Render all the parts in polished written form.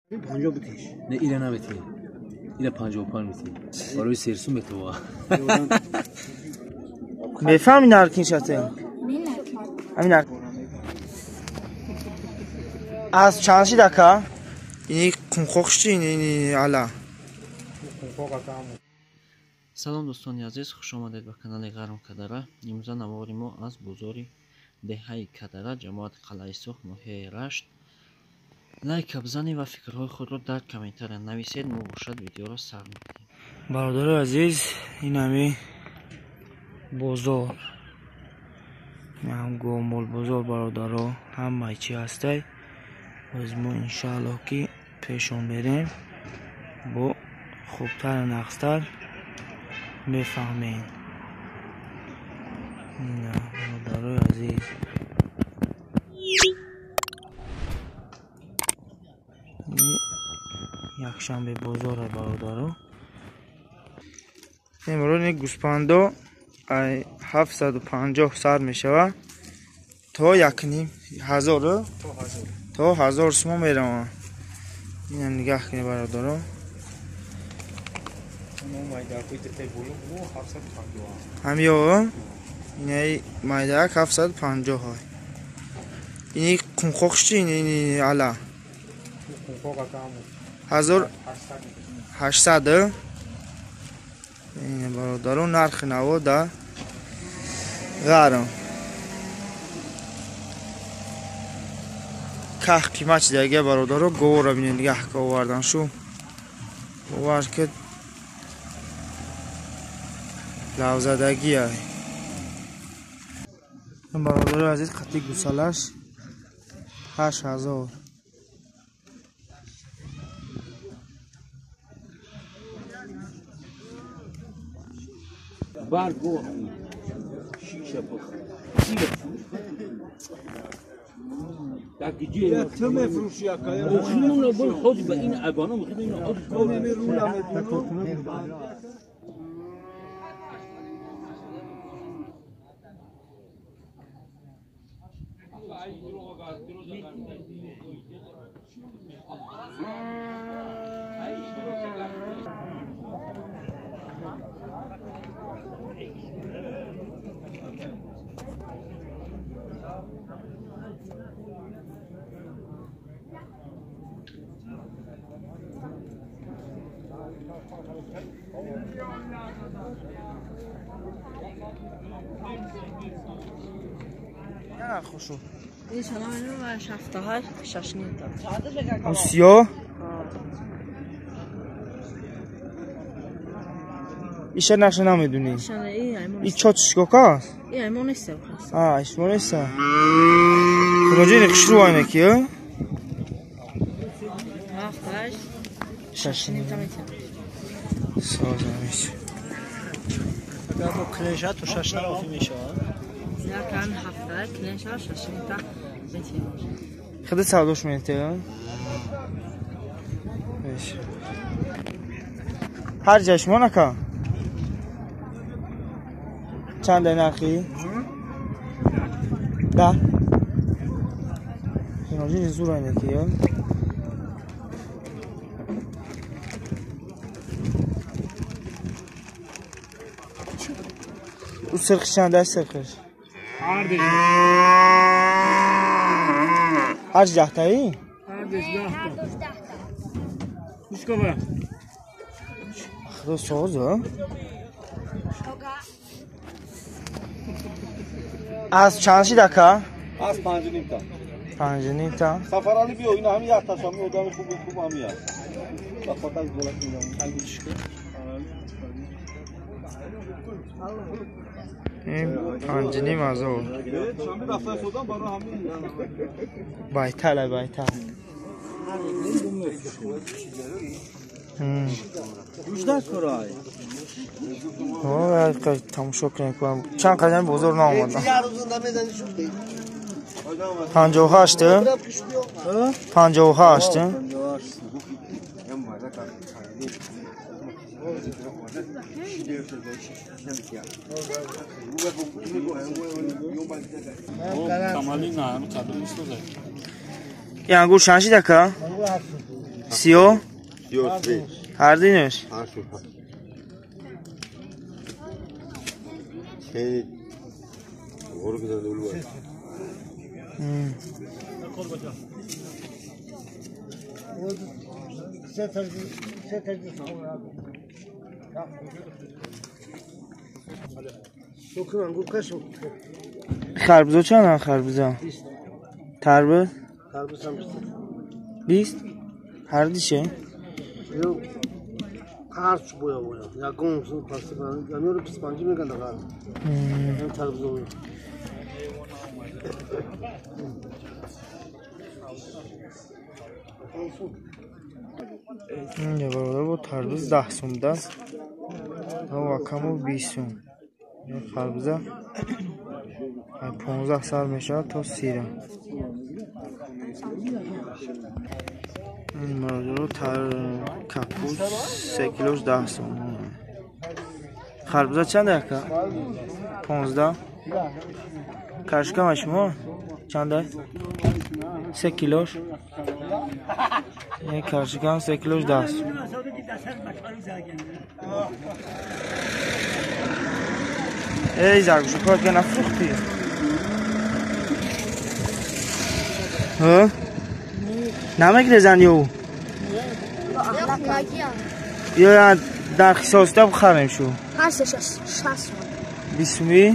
50 битиш. Не ира намети. Ира 55 бити. Барои серсу метова. Мефаҳми нархи шате? Ҳамин нарх. Аз чанд шид ака? Ини қунқоқ чи ини ала? Салом дӯстони азиз, хуш омадед ба канали Ғарм Кадара. Имрӯза навори мо аз бозори деҳаи Кадара, ҷамоати Қалъаи Сурх, ноҳияи Рашт. Лайка бизанед ва фикрҳои худро дар комментария нависед. Мо бошад видеоро сар мекунем. Бародарои азиз, ин ҳами бозор, ин гомол бозор бародаро, ҳамаи чи ҳастай. Боз мо иншааллоҳ ки пешон берем, бо хубтар нақстар мефаҳмем. Бародарои азиз, якшанбе бозора бародаро. Имрӯз гӯспандо 750 сар мешавад то 1500 то 1000 сум мераванд. Инам нигаҳ кунед бародаро. Ҳамё инаи майдаак 750 ҳай. Ини қунқоқ чи ини ала? 1800. Ин бародаро нархи наво да Ғарм. Ках қимат чидаги бародаро, говора бинед нигаҳ ка овардан шу. Бовар ки лавзадагӣ ай. Бародарои азиз, қатъи гусалаш 8000. Барго шиша бох. تو مفروشی اکای مخمون بر خود به این ابانا مخمون این خود خوشو. این شما اینو 78 6 تا. سیاه؟ ایشه نقشه نمیدونی. این چه چیکار است؟ این ایمان نیست. آه ایمان نیست. خروجی خوشرو اینه که؟ 78 6 سازمیش. اگر با کلنشه تو 6 تا میشه. کن هفته کلنشه 6 تا میتیم. خود سوداش میته. هر جاش مونکا. چند نرخی؟ ده. اینجا زور اینه که او سرخش چند است سرخش؟ هر ده تایی؟ هر ده تا. خدا سازه. از چند شید اکا؟ از 5.5 تا. 5.5 تا. سفرالی بیا اینا همین یک تا شامی آدم خوب خوب همین هست. با خاطر دولت میدم. این 5.5 هزار. بایتل بایتل. تماشا کنیم چند قدم بزرگ نامدم. 58 58. کمالی نه، همین قبل نیست. این انگور چند شید اکا؟ Сиё? Сиё свет. Ҳардинаш? Харбузо чанд? Харбуза? Тарбуз? 20? Ҳардише? Инҷа бародар бо тарбуз 10 сум даст, вакаму 20 сум. Харбуза 15 сар мешавад то 30. Бародар капуст 3 килош 10 сум. Харбуза чанд яка? 15. Кашкама шумо чанда? 3 килош. Кашкам 3 килош 10 сум. Эй, заргӯшакҳо ки нафрӯхтӣ? Ҳа? Намегирезанд ё? Ё дар хисосита бихарем шу? 20 сумӣ?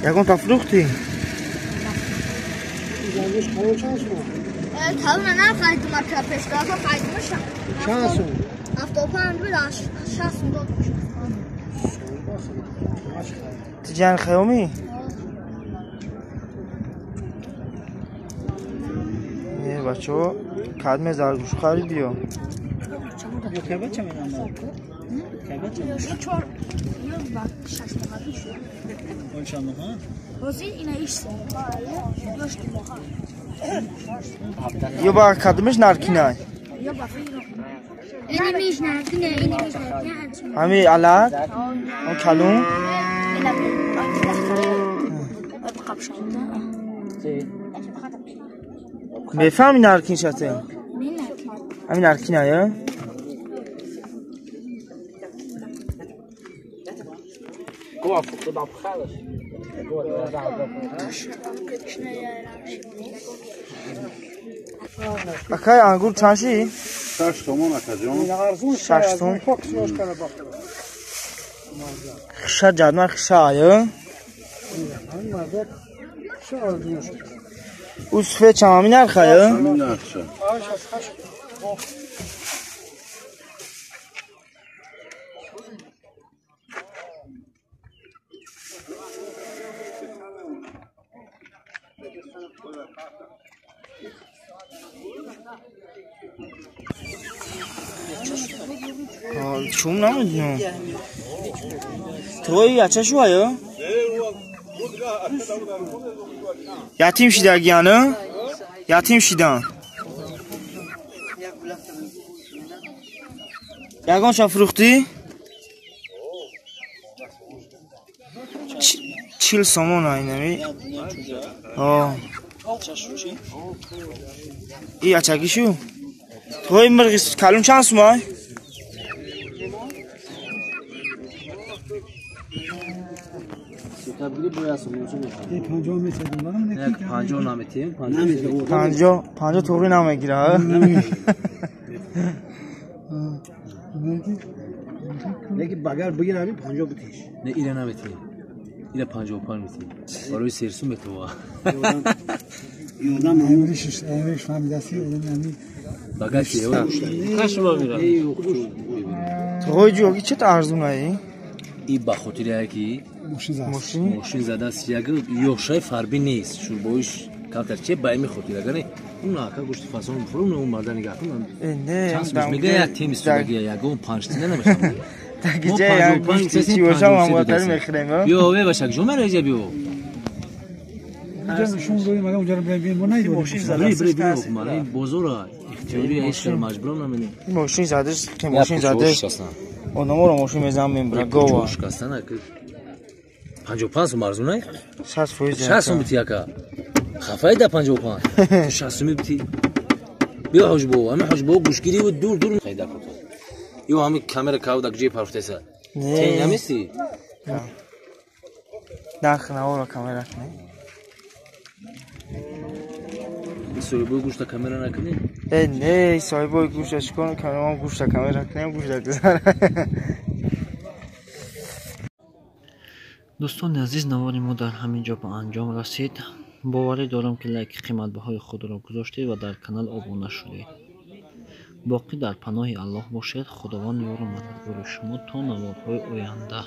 Ягон та фрӯхтӣ? Ту ҷан хаёмӣ? Бачаҳо кадме заргӯш харидиё? Ё ба кадмеш наркинай? Ҳами алак? Он калун? Мефаҳми наркин шате? Ҳами наркиная? Акай ангур чанд ши? 6 сомон акаҷон. 6 сом. Хиша ҷадмар хиша ая? Усфе чам ҳамин нарха ая? Ҳамин нархша. Чум намедонам. Твои ача шу ая? Ятим шидагиян? Ятим шидан. Ягонша фрӯхтӣ? 40 сомон айнами. И ачаги шу? Твои мирғи калун чанд сум ай? Панҷо туғри намегира. Агар бигирами 50 битиш. Не, ира наметиҳем. Ира 55 метиҳем. Барои серсум метова. Туғои ҷӯги чет арзунаи? И ба хотире ки мошин задааст, як ёшаи фарбӣ нест, шурбоиш камтар че ба ими хотир, агар не он ака гӯшти фасон бихӯрам, он марда нигаҳ кун. Не, мега як теми судагия, ягон панҷтина намехӯрам. Тагиҷа як гӯшти чӣ бошам, ҳамватари мехӯрем. Биё, ве башак, ҷо мерезя биё. Бозора ихтиёри ҳеҷ кар маҷбурам наменем. Мошин задаш, ки мошин задаш. Одаморо мошин мезанам мебра гова. 55 сум арзунай? 60%. 60 сум бити ака. Хафай да 55. 60 сум бити. Биё ҳоҷбо, ҳами ҳоҷбо гӯшгирӣ ва дур дур хайда кото. Ё ҳами камера кав да ҷе парфтеса. Тен намести? Нарх навора камера кунӣ. Соҳибои гӯшта камера накунӣ? Э, не, соҳибои гӯшта чикор камера гӯшта камера кунем, гӯшта гузара. Дӯстони азиз, навори мо дар ҳамин ҷо ба анҷом расид. Боварӣ дорам, ки лайки қиматбаҳои худро гузоштед ва дар канал обуна шудед. Боқӣ дар паноҳи Аллоҳ бошед. Худованд ёру мададгори шумо то наворҳои оянда.